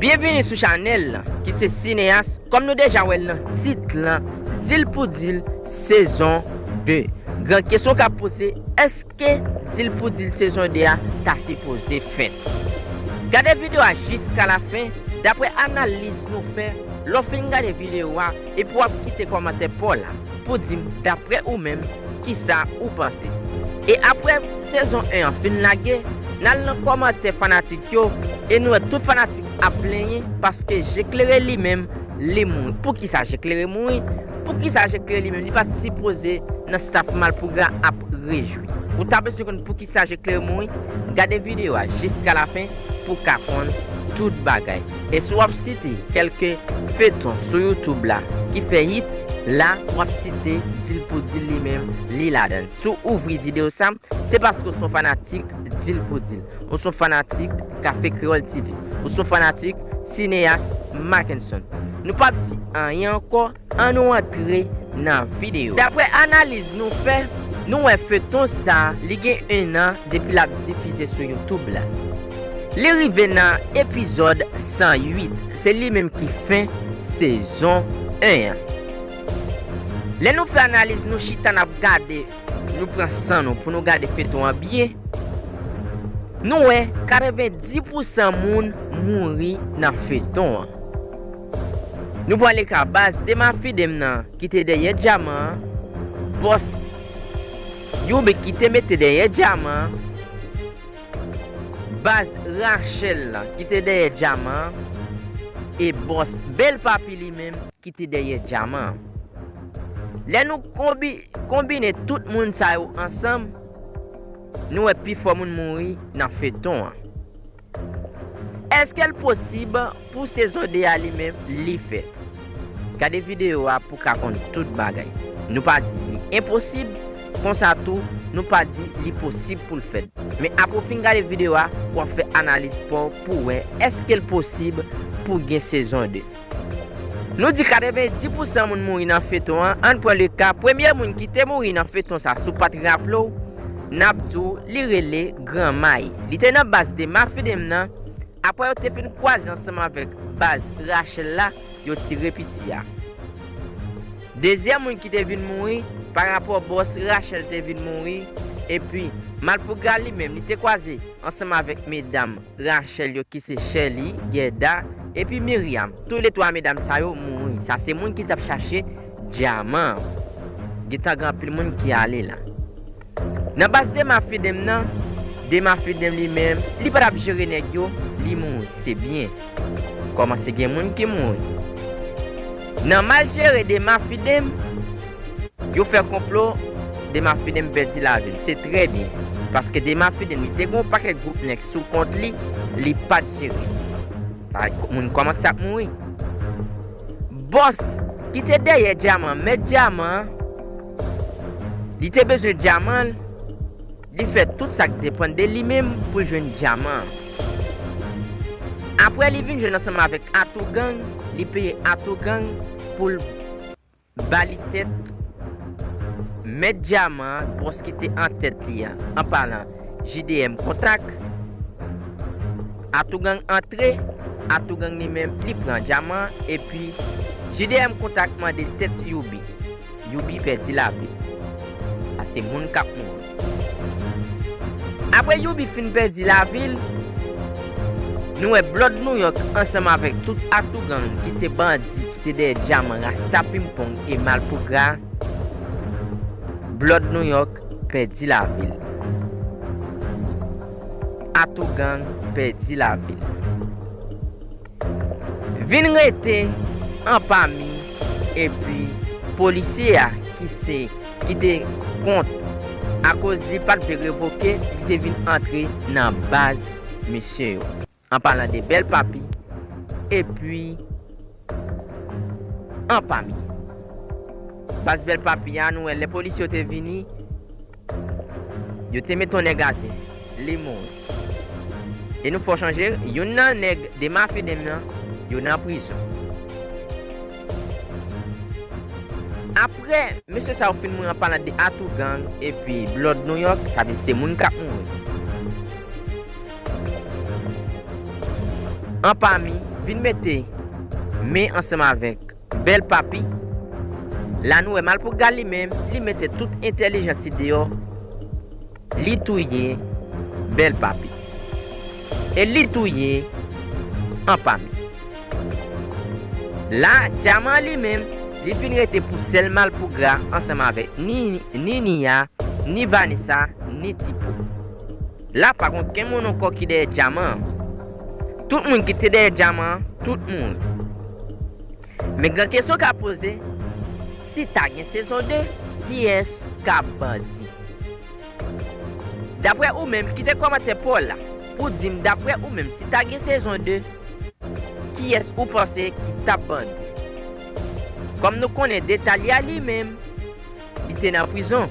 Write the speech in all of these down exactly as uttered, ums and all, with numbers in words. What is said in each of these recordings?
Byenvini sou chanèl lan, ki se Cinéas. Kòm nou deja wè l nan tit lan, Deal pou Deal sezon de. Gran kesyon k ap poze, èske Deal pou Deal sezon de a ta sipoze fèt? Gade videyo a jiska la fen. Daprè analiz nou fè, lè w fin gade videyo a, epi w ap kite kòmantè pa w la pou di m, daprè ou menm, kisa ou panse. E aprè sezon en an fin lage, n al nan kòmantè fanatik yo, e nou wè tout fanatik ap plenyen paske Jeklere li menm, li mouri. Poukisa Jeklere mouri? Poukisa Jeklere li menm, li pa t sipoze nan staff Malpougra ap rejwi? Ou ta bezwen konn poukisa Jeklere mouri? Gade videyo a jiska la fen pou w ka konn tout bagay. E si w ap site kèlke feyton sou YouTube la ki fè hit, la w ap site Deal pou Deal li menm, li ladan l. Si w ouvri videyo sa, se paske w se yon fanatik Deal pou Deal. Ou se yon fanatik Kafe Kreyòl T V. Ou se yon fanatik Cinéas Mackenson. Nou p ap di anyen ankò, ann nou antre nan videyo. Daprè analiz nou fè, nou wè feyton sa, li gen en an depi l ap difize sou YouTube la. Li rive nan epizòd san uit. Se li menm ki fen sezon en an. Lè nou fè analiz, nou chita n ap gade, nou pran san nou pou nou gade feyton an byen, nou wè katrevenndis pousan moun mouri nan feyton an. Nou pran le ka baz Dema Fidem nan ki te dèyè dyaman an, bòs Youbi ki te mete dèyè dyaman an, baz Rachel lan ki te dèyè dyaman an, e bòs Bèl Papi li menm ki te dèyè dyaman an. Lè nou konbi-, konbine tout moun sa yo ansanm, nou wè pifò moun mouri nan feyton an. Èske l posib pou sezon de a li menm li fèt? Gade videyo a pou w ka konn tout bagay. Nou pa di li enposib, konsa tou, nou pa di li posib pou l fèt. Men apre w fin gade videyo a, w ap fè analiz pa w pou w wè èske l posib pou gen sezon de. Nou di katrevenndis pousan moun mouri nan feyton an, ann pran le ka, premye moun ki te mouri nan feyton sa, si w pa t raple w, n ap di w li rele Granmay. Li te nan baz Dema Fidem nan, aprè yo te fin kwaze ansanm avèk baz Rachel la, yo tire piti a. Dezyèm moun ki te vin mouri, pa rapò bòs Rachel te vin mouri, epi Malpougra li menm, li te kwaze ansanm avèk medam Rachel yo ki se Shelly, Guerda, epi Myriam. Toulètwa medam sa yo mouri. Sa se moun ki t ap chache dyaman an. Gentan gen anpil moun ki ale la. Nan baz Dema Fidem nan, Dema Fidem li menm, li pa t ap jere nèg yo, li mouri. Se byen. Kòmanse gen moun ki mouri. Nan mal jere Dema Fidem, yo fè konplo, Dema Fidem pèdi lavi l. Se trè byen. Paske Dema Fidem, li te gen yon pakèt gwoup nèg sou kont li, li pa t jere. Sa, moun kòmanse ap mouri. Bòs ki te dèyè dyaman, mèt dyaman an, li te bezwen dyaman l, li fè tout sa k depann de li menm pou l jwenn dyaman an. Aprè li vin jwenn ansanm avèk Atougang, li peye Atougang pou l ba li tèt mèt dyaman an, bòs ki te an tèt li a, an palan J D M Kontak. Atougang antre, Atougang li menm, li pran dyaman an, epi J D M Kontak mande tèt Youbi. Youbi pèdi lavi l. Sa se moun k ap mouri. Aprè Youbi fin pèdi lavi l, nou wè Blood New York ansanm avèk tout Atougang ki te bandi, ki te dèyè dyaman Rasta Pimpong e Malpougra. Blood New York pèdi lavi l. Atougang pèdi lavi l. Vin rete Anpami epi polisye a ki se, ki te kont, akoz li pa t vle revoke, li te vin antre nan baz mesye yo. An palan de Bèl Papi epi Anpami. Baz Bèl Papi a, nou wè lè polisye yo te vini, yo te mete yon nèg atè, li mouri. E nou fè w chonje, youn nan nèg Dema Fidem nan, yo nan prizon. Aprè mesye sa yo fin mouri, an palan de Atougang epi Blood New York, sa vle di se moun k ap mouri. Anpami vin mete men ansanm avèk Bèl Papi. La nou wè Malpougra li menm, li mete tout entèlijans li deyò, li touye Bèl Papi. E li touye Anpami. La, Dyaman li menm, li fin rete pou sèl Malpougra ansanm avèk ni, ni Nia, ni Vanessa, ni Tipo. La, pa gen okenn moun ankò ki dèyè Dyaman an. Tout moun ki te dèyè Dyaman an, tout mouri. Men gran kesyon k ap poze, si ta gen sezon de, kiyès k ap bandi? Daprè ou menm, kite kòmantè pa w la pou di m, daprè ou menm, si ta gen sezon de, kiyès ou panse ki t ap bandi? Kòm nou konnen Detalya li menm, li te nan prizon.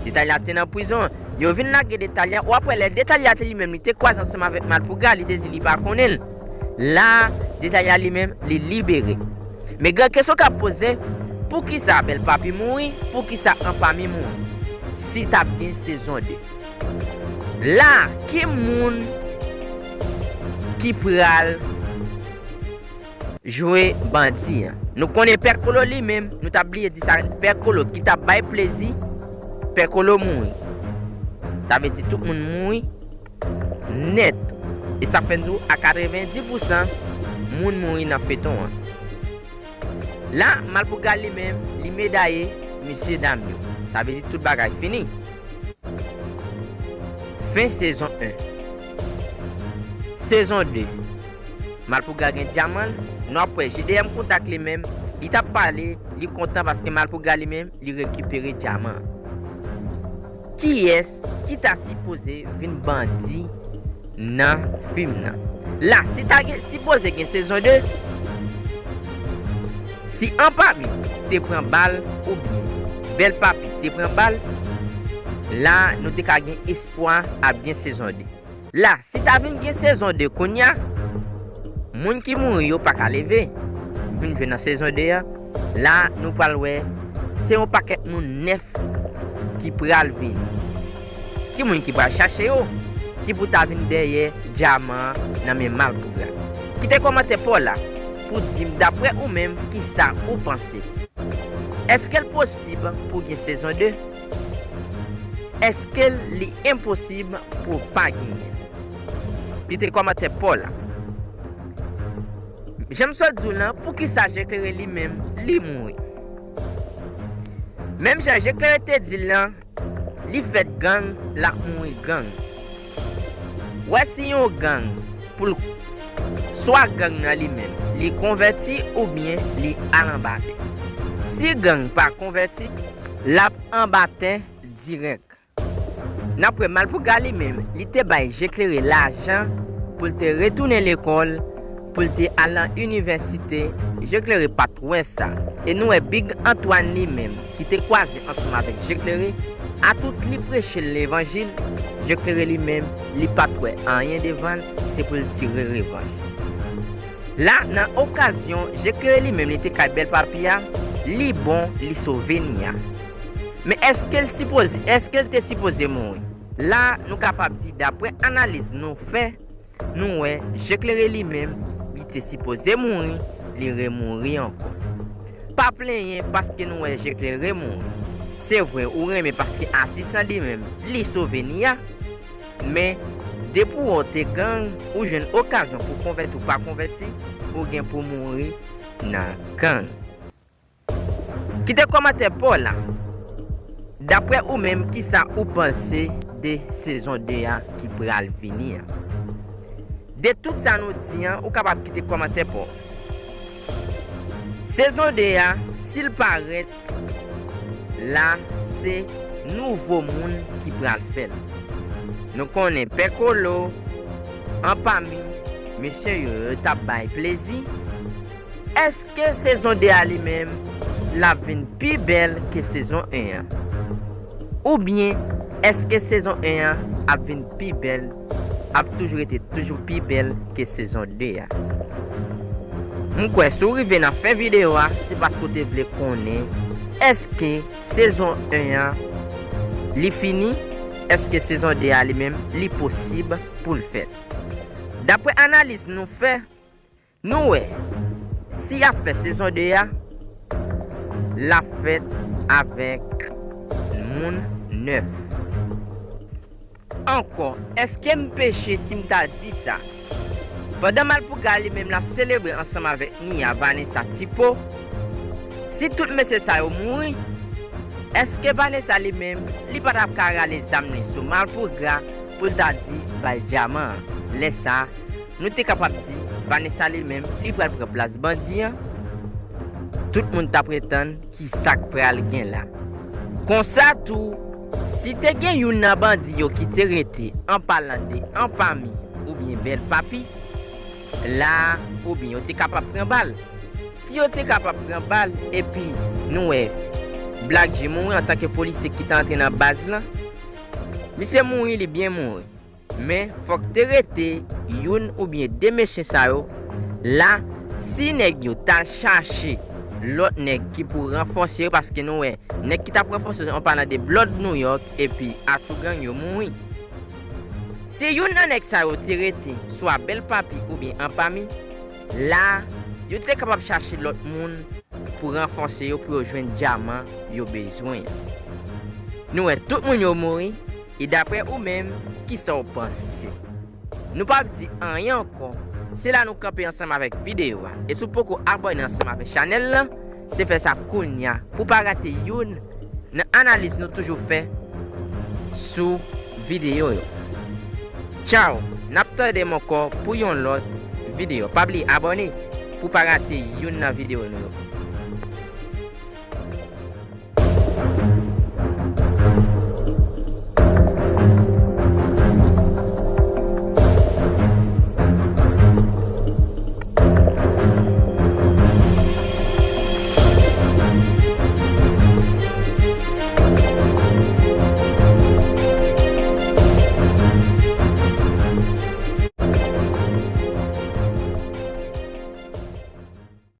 Detalya te nan prizon. Yo vin lage Detalya. Ou apre lè Detalya te li menm, li te kwaze ansanm avèk Malpougra, li te di li pa konnen l. La, Detalya li menm, li libere. Men gran kesyon k ap poze, poukisa Bèl Papi mouri? Poukisa Anpami mouri? Si t ap gen sezon de. La, ki moun ki pral jwe bandi an? Nou konnen Pè Kolo li menm, nou t ap bliye di sa, Pè Kolo ki t ap bay plezi, Pè Kolo mouri. Sa vle di tout moun mouri nèt. E sa fè n di w a katrevenndis pousan moun mouri nan feyton an. La, Malpougra li menm, li medaye mesyedam yo. Sa vle di tout bagay fini. Fen sezon en. Sezon de. Malpougra gen Dyaman, nou ap wè J D M Kontak li menm, li t ap pale, li kontan paske Malpougra li menm, li rekipere Dyaman. Kiyès ki ta sipoze vin bandi nan fim nan? La, si ta gen, sipoze gen sezon de, si Anpami te pran bal oubyen Bèl Papi te pran bal, la, nou te ka gen espwa ap gen sezon de. La, si ta vin gen sezon de kounye a, moun ki mouri yo pa ka leve. Vin jwe nan sezon de a, la, nou pral wè se yon pakèt moun nèf ki pral vini. Ki moun ki pral chache yo? Ki pou ta vin dèyè Dyaman an nan men Malpougra? Kite kòmantè pa w la pou di m, daprè ou menm, kisa ou panse. Èske l posib pou gen sezon de? Èske li enposib pou pa genyen? Kite kòmantè pa w la. Jan m sot di w lan, poukisa Jeklere li menm, li mouri? Menm jan Jeklere te di l lan, li fèt gang, l ap mouri gang. Wè si yon gang, pou l, swa gang nan li menm, li konvèti oubyen li al anba tè. Si gang pa konvèti, l ap anba tè dirèk. N ap wè Malpougra li menm, li te bay Jeklere lajan pou l te retounen lekòl, pou l te al nan inivèsite. Jeklere pa t wè sa. E nou wè Big Antoine li menm, ki te kwaze ansanm avèk Jeklere, atout li preche l levanjil, Jeklere li menm, li pa t wè anyen devan l, se pou l tire revanj. La, nan okazyon Jeklere li menm li te kay Bèl Papi a, li bon, li sove Nia. Men èske l sipoze, èske l te sipoze mouri? La, nou kapab di, daprè analiz nou fè, nou wè Jeklere li menm, li te sipoze mouri, li remouri ankò. Pa plenyen paske nou wè Jeklere mouri. Se vre, ou renmen paske atis lan li menm, li sove Nia. Men, depi w wè w te gang, ou jwenn okazyon pou konvèti ou pa konvèti, ou gen pou mouri nan gang. Kite kòmantè pa w la. Daprè ou menm, kisa ou panse de sezon de a ki pral vini an? De tout sa nou di an, ou kapab kite kòmantè pa w. Sezon de a, si l parèt, la, se nouvo moun ki pral fè l. Nou konnen Pè Kolo, Anpami, mesye yo, yo t ap bay plezi. Èske sezon de a li menm, l ap vin pi bèl ke sezon en an? Oubyen, èske sezon en an ap vin pi bèl, ap toujou rete toujou pi bèl ke sezon de a? M kwè si w rive nan fen videyo a, se paske w te vle konnen, èske sezon en an, li fini? Èske sezon de a li menm, li posib pou l fèt? Daprè analiz nou fè, Nou wè, si y ap fè sezon de a, l ap fèt avèk moun nèf. Ankò, èske m peche si m ta di sa? Pandan Malpougra li menm l ap selebre ansanm avèk Nia, Vanessa, Tipo, si tout mesye sa yo mouri, èske Vanessa li menm, li pa t ap ka rale zam li sou Malpougra pou l ta di bay dyaman an? Lè sa a, nou te kapab di Vanessa li menm, li pral pran plas bandi an. Tout moun t ap ret tann ki sa k pral gen la. Konsa tou, si te gen youn nan bandi yo ki te rete, an palan de Anpami oubyen Bèl Papi, la, oubyen yo te kapab pran bal. Si yo te kapab pran bal, epi nou wè Black G mouri antanke polisye ki te antre nan baz lan, misye mouri, li byen mouri. Men fòk te rete youn oubyen de mesye sa yo la, si nèg yo t al chache lòt nèg ki pou ranfòse yo, paske nou wè nèg ki t ap ranfòse yo, an palan de Blood New York epi Atougang, yo mouri. Si youn nan nèg sa yo te rete, swa Bèl Papi oubyen Anpami, la, yo te kapab chache lòt moun pou ranfòse yo, pou yo jwenn dyaman yo bezwen an. Nou wè tout moun yo mouri, e daprè ou menm, kisa w panse? Nou p ap di anyen ankò. Se la nou kanpe ansanm avèk videyo a. E si w poko abòne ansanm avèk chanèl lan, se fè sa kounye a pou w pa rate youn nan analiz nou toujou fè sou videyo yo. Tchaw, n ap tande m ankò pou yon lòt videyo. Pa bliye abòne pou w pa rate youn nan videyo nou yo.